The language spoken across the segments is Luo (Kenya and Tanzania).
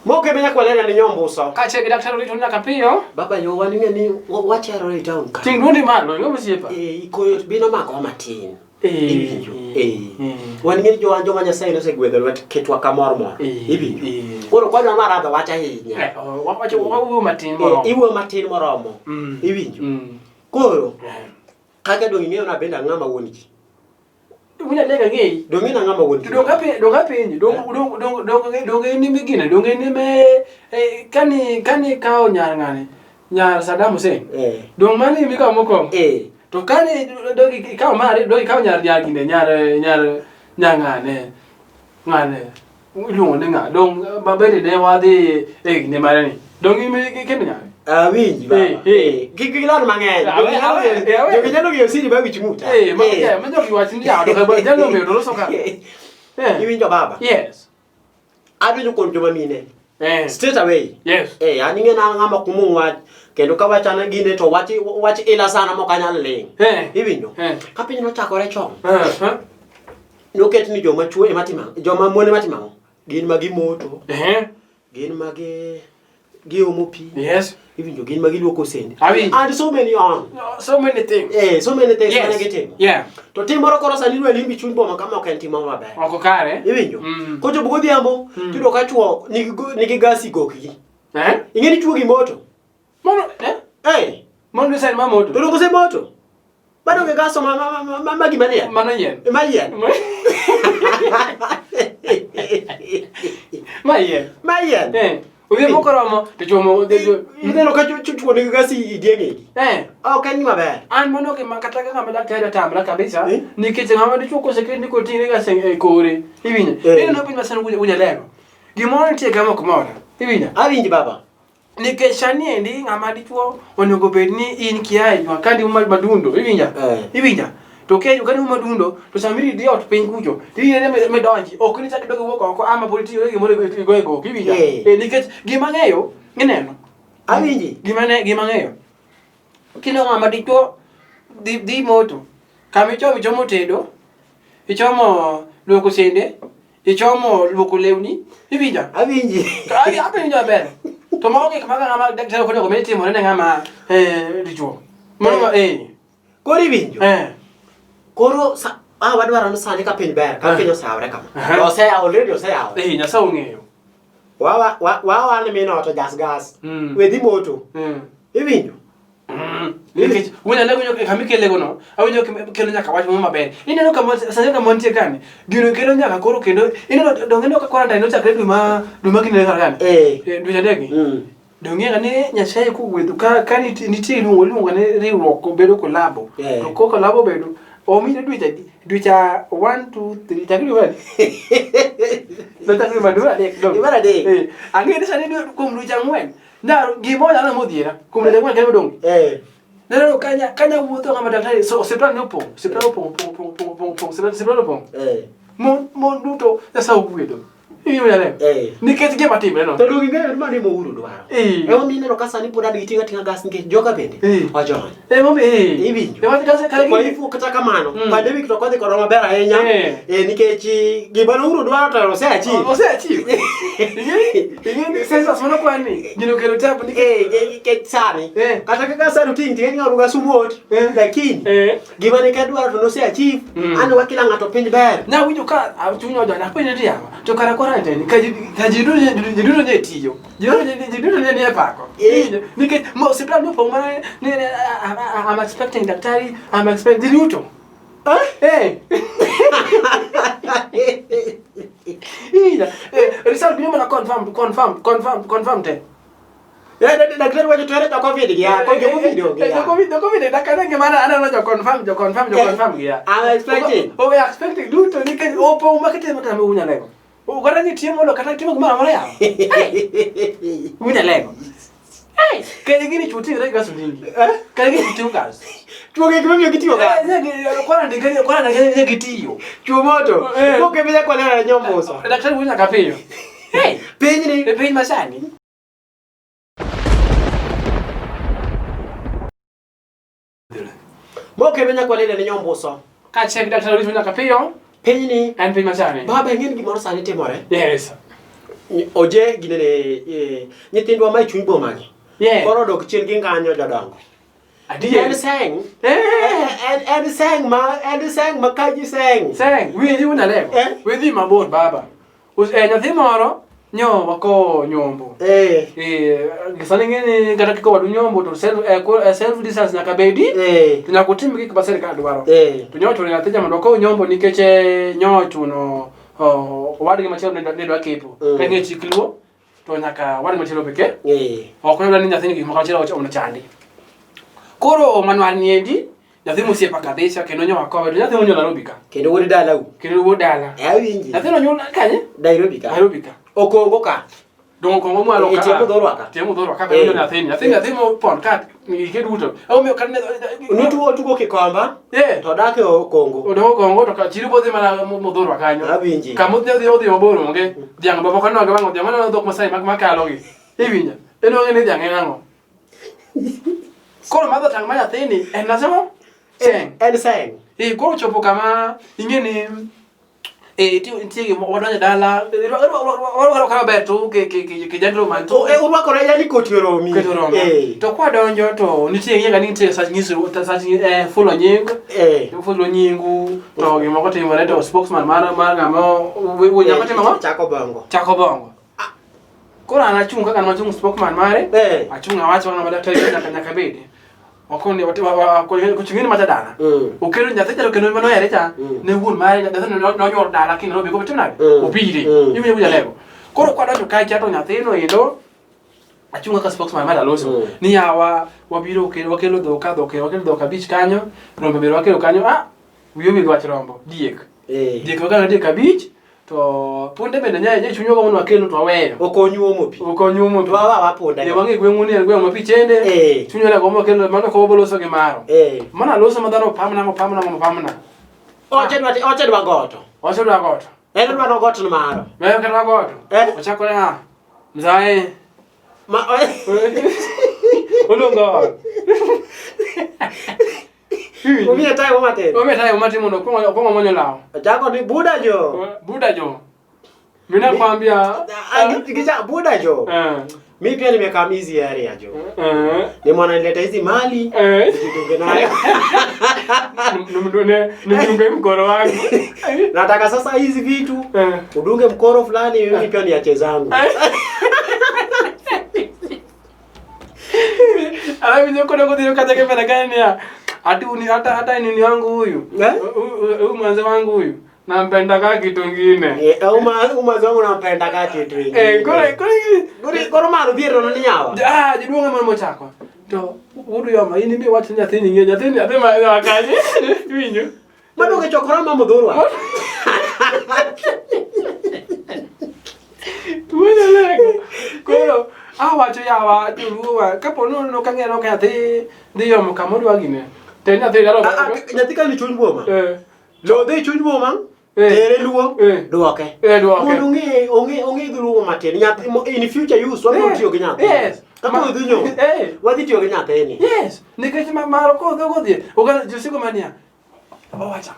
Moke be nyaka walena ni nyombuso. Kaachiel gi daktari orito nyaka piyo. Baba yo wan ing'e ni wachero e town ka. Ting' dwondi malo, ing'o osiepa. Eh, koyo bino makowa matin. Eh, Iwinjo. eh, Eh. eh. Wan ing'e ni jowa joma Nyasaye nosegwedho lwet ketwa kamor mor. Eh, Iwinjo. eh. Koro kwadwa maradho wach ahinya. Eh, oh, wawacho wawuoyo matin Eh, moromo. iwuoyo matin moromo. Iwinjo. Koro kaka dong' ing'eyo na bende ang'ama wuon ji. Wunya lega ng'eyi. Dong' ing'eyo ang'ama wuon ji. To dong' apenji, dong' apenji, dong' dong' dong' dong' dong' in ime gine, dong' in ime eh, kani kani ikawo nyar ng'ani, nyar Saddam Hussein. Eh. Dong' mano imi ikawo mokwongo. Eh. To kani dong' ikawo mari, dong' ikawo nyar nyar gine, nyar nyar nyar ng'ane, ng'ane. Iluongo ni ng'a? Dong' mabende ne wadhi e gine mare ni. Dong' ime kendo nyare. Awinji baba. Eh, eh. Kik giland mang'eny. Awe, awe, eh, awe. Jogi nyalo ng'eyo siri ma wich muta. Eh, ma Eh. ma jogi wach ni yawa to ka jalo miyo to loso ka. Eh. Iwinjo baba. Yes. Adonjo kuom joma mine. Eh. Straight away. Yes. Eh, an ing'e na ng'ama kumung wach kendo ka wachana gine to wach wach ila sana mok anyal ling. Eh. Iwinjo? Eh. Ka piny nochakore chon, Eh. eh. noket ni joma chuo ema timo ang'o? Joma mon ema timo ang'o? Gin ma gimoto, Eh. gin ma gi giomo pi. Yes. Iwinjo gin ma giluoko sende. Awinjo. And so many on. No, so many things. Eh, so many things mane Yes. gitimo. Yeah. To tim moro koro sani idwa limbi chuny boma kama ok en tim moro maber. Oko kare. Iwinjo? Kochopo godhiambo, tiyudo ka chuo nigi nigi gas e gokgi. Eh? Ing'e ni chuo gi moto. Mano eh? Eh, Mano design ma moto. to donge osemoto? Bado onge gas ma ma ma ma, ma gima liel. Mano yien. Ma yien. Ma yien. Ma yien. Eh. Odhiambo koromo to chuo mo Ineno ka chuo nigi gas e dieng'egi. Eh. Ok en gima ber. An mano gima kata ka ng'ama daktari otamra kabisa Eh? nikech ng'ama dichuo koseket ni koting'e gas e kore. Iwinjo? Eh. Ineno piny masani wunya lego. Gimoro nitie kama ok mora. Iwinjo? Awinji baba. Nikech sani endi ng'ama dichuo onego bed ni in kia e jwa kandi madundo, iwinja? Eh. Iwinja? To kia e jwa kandi madundo, to sama idhi ot piny kucho, to inene midonji, ok ni chak idog iwuok oko ama pod itiyo gi gimoro igo e goki, iwinja? Eh. Eh, nikech gima ang'eyo, ineno? Awinji. Gima ne gima ang'eyo. Kineno ng'ama dichuo dhi dhi moto, kama ichomo ichomo tedo, ichomo luoko sende, Ichomo luoko lewni, iwinja? Awinji. Ai, awinjo maber. To mago gik ma ng'ama daktari ok onego bed ni timore ne ng'ama eh, dichuo. Mano ma eh. Koro iwinjo. Eh. Koro sa ah, wadwaro ni sani ka piny ber, ka Eh. piny oseyawore kama. Aha. To oseyawo already oseyawore. Eh, Nyasaye ong'eyo. Wa wa wa wa wan min ot jas gas. We dhi moto. Iwinjo? Nikech wuon ale winjo kama ikelego no, awinjo kelo nyaka wach moro maber. Ineno kama sani kama wantie kani, gino kelo nyaka koro kendo ineno donge ineno ka quarantine nochakre dwe ma dwe ma gine kar kani. Eh. Eh, Dweche adek gi. Donge ing'eyo ni Nyasaye kogwedho ka ka nitie nitie iluongo iluongo ni riwruok bedo kolabo. Eh. To ko kolabo bedo omiyi dweche adi? Dweche 1 2 3 chakre dwe mar adi? Chakre dwe mar dwe mar adek. Dwe mar adek. Eh. Ang'eyo ni sani dwe kuom dweche ang'wen. Ndaro gimoro nyalo modhiera. Kuom dweche ang'wen kende modong'. Eh. Neno kanya kanya wuotho ng'ama daktari so osiptal ne opong', osiptal opong' opong' opong' opong' opong' opong' osiptal osiptal opong'. Eh. Mon mon duto Nyasaye ogwedho. Iwinjo jaler? Eh. Nikech gima timre no. To donge ing'eyo ni mano ema Uhuru dwaro. Eh. Emomiyo ineno ka sani pod an gi tinga tinga gas nikech joka bende Eh. ojony. Emomiyo eh. Iwinjo. Ema kase kare Kwa hivyo kata kamano, pandemic to kodhi kodwa maber ahinya. Eh. Eh, nikech eh, gima ne Uhuru dwaro to ose achieve. Ose achieve. Ing'e ni census mano kwani gino kelo tabu nikech Eh, nikech sani Eh. kata kaka sani uting' ting'e ng'ato ga sumot Eh. lakini Eh. gima ne kadwaro to nose achieve. An wa kila ng'ato piny ber. Nawinjo ka chunya ojony apenjo ni yawa to kara quarantine ka ji ka ji duto ji duto ne tiyo ji duto ne ji duto ne nie pako Eh. Iwinjo? nikech mo osiptal nopong' mana ni ni I'm expecting daktari I'm expecting ji duto Eh. Iwinjo? Eh, result biro mana confirm confirm confirm confirm te Eh, daktari wacho to ere jo Covid gi ya, ko jo Covid onge Eh, ya. jo Covid jo Covid dakane ngimana aneno jo confirm jo confirm jo Eh, confirm gi ya. I'm expecting. Oh, we are expecting duto nikech opong' ma kitimo to unya lego. Kata ni timo lo kata timo gimoro amora yawa. Unya lego. Hey, kare gini chuti re gas nyingi. Eh? Kare gini chuti gas. Chuo gik mamiyo gitiyo Eh, gas. ne gi kwana ndike kwana ne gitiyo. Chuo moto. Eh. Koke bila kwa nyomboso. Daktari wunya kapiyo. Hey, Pinyni e piny masani. Moke be nyaka walile ni nyombuso. Kaachiel gi daktari Orito nyaka piyo Pinyni en piny masani. baba ing'e ni gimoro sani timore. Yes. Oje ginene nyithindwa ma e chuny boma gi. Yeah. Koro odok chien gi ng'anyo jodongo. Adier. En seng. Eh. En seng ma en seng ma kaji seng. Seng, winji unalego. Eh? Wedhi mabor baba. Nyathi moro nyo wako nyombo. Eh. Sani ing'e ni kata kiko wadu nyombo to self distance nyaka bedi. Eh. To nyaka utim gik ma sirkal dwaro. Eh. To nyo chuno nyathi cha mondo okow nyombo nikech nyo chuno owadgi machielo ne dwa kepo. Ka ing'e chik luo to nyaka owadgi machielo be ke. Eh. Ok onyal ni nyathini gik moko achiel omondo chandi. Koro Manuel niendi nyathi mosiepa kabisa kendo nyo wakowe to nyathi monyuol Nairobi ka. Kendo wuod dalau. Kendo wuod dala. Eh, awinji. Nyathino onyuol kanye? Nairobi ka. Nairobi ka. Okongo ka. Dongo Kongo mwalo Eh, ka. tie Mudhorwa ka. Tie Mudhorwa ka Eh. kendo nyathini. Nyathini nyathi mopon ka ike duto. Omiyo kane Nutuo tugo Kikomba. Eh. To dak e Okongo. Odongo Kongo to ka chiro bodhi mana Mudhorwa kanyo. Awinji. Kama odhi mabor onge. Dhiang' baba kano wang'o dhiang' maneno dhok Masai mag makalo gi. Iwinjo. En ong'e ni dhiang' en ang'o. Koro madho tang' ma nyathini en nasemo? Seng. En seng. Eh, koro chopo kama ing'e ni nitie gima wadonjo dala warwakore maber to ke gentleman to To urwakore yani koti oromi. keto romo. Eh. To kwadonjo to nitie ing'e ga ni nitie sach nyiso sach fulo nying Eh. fulo nyingu to gimoko timore to spokesman mar ng'ama nyako timo ang'o? Chako bongo. Chako bongo. Koro an achung' kaka an achung' spokesman mare. Eh. Achung' awacho ng'ama daktari nyaka bedi. Wakoni kuchung'ini macha dala. Okelo nyathi cha kendo mano here cha ne wuon mare nyathi no nonyuol dala kendo nobi ko timo nade? Obire. Iwinjo kuja lego. Koro kwadonjo kacha to nyathino endo achung' kaka spokesman mar aloso ni yawa wabiro wakelo dhok ka dhok wakelo dhok abich kanyo rombe bende wakelo kanyo ah wiyo wi wach rombo diek. Diek wakelo diek abich to punde bende nya chunywa ka mondo wakelo to waweyo. Ok onyuomo pi. Ok onyuomo pi. To wawa punda. Ne wang'e gweng'u ni en gweng' ma pi chende. Chunywa ne gombo kelo mano ko waboloso gi maro. Mano aloso ma dhano opamna opamna opamna. Oche dwa goto. Oche dwa goto. En dwa no goto maro. Wewe kata goto. Ochako ne ah. Mzae. Ma Oluongo. Umiye time matin. Umiye time matin mondo okuongo monyo law. Ochako ni Buda jo. Buda jo. Mimi nakwambia Gicha Buda jo. Mi pia nimekaa hizi area jo. Ni mwana nileta hizi mali. Nijidunge nayo. Nimdunge mkoro wangu. Nataka sasa hizi vitu. Udunge mkoro fulani mimi pia niache zangu. Alafu nyo kono kudhiro kata ke pele gani ya. Ati uni hata nini wangu huyu. Huyu mwanzo wangu huyu. Nampenda kaa kitu kingine. Umazi wangu nampenda kaa kitu kingine. Kore koro maro dhier no ni nyawa. Ah, jaduong' ema mochako. To wudu yoma in ibi wach nyathini ng'e nyathini nyathi ma kanye. Iwinjo? Maduoke chokora ma Mudhurwa. Tuono lego. Koro awacho yawa joluo wa kapo ni ok ang'eyo ka nyathi dhi yomo kama odwa gine. To nyathi daro. Nyathi ka ni chuny boma. Lo dhi chuny boma. Tere luo. Duoke. Duoke. Mondo ong'e dholuo matin. Nyathi in future use wabiro tiyo gi nyathi. Yes. Kaka odhi nyo. Wadhi tiyo gi nyathini. Yes. Nikech maro kodhi kodhi. Oganda josiko mania. Owacho.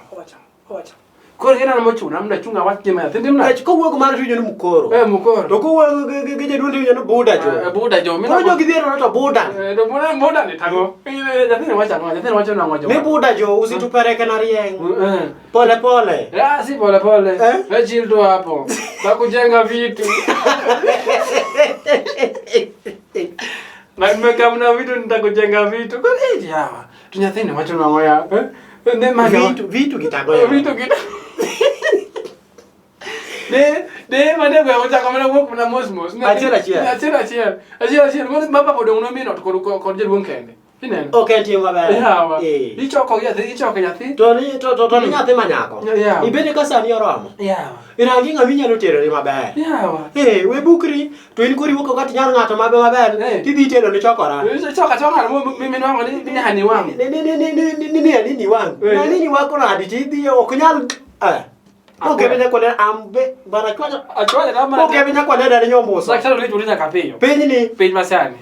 Koro en mochuna mondo achung' awach gima nyathi timna. Nikech kowuok mar winjo ni mukoro. Mukoro. To kowuok gi jaduong' to iwinjo ni Buda jo. Buda jo. Koro jogi dhier to Buda. To Buda ni tang'o? Nyathini wacho ang'o? Nyathini wacho nang'o jo? Ni Buda jo usitupeleke na rieng. Pole pole. Ah, si pole pole. We chill tu hapo. Takujenga vitu. Na nimekaa vitu nitakujenga vitu. Kwa nini hawa? Tu nyathini wacho nang'o ya? Ne maga. Vitu kitagoya. Vitu kita. De mane go ochako mana wuok mana mos mos. Achiel achiel. Achiel achiel. Achiel achiel. Mano baba odong' no min ot kod jaduong' kende. Ineno? Ok en tim maber. Yawa. Ichoko nyathi, ichoko nyathi. To ni to ni nyathi ma nyako. Ibede ka sani oromo. Yawa. Irangi ng'ama inyalo terori maber. Yawa. We bukri to in koro iwuok oko tinyalo ng'ato maber maber. Tidhi tero ni chokora. Choka choka mi nwang'o ni ni hani wangu. Ni ni ni wangu. Na nini wako nadi tidhi ok nyal. Okebe nyakwale ambe bana chwaja. Achwaja na mana. Okebe nyakwale dani nyomboso. Daktari ulicho uliza kapiyo. Piny ni. Piny masani.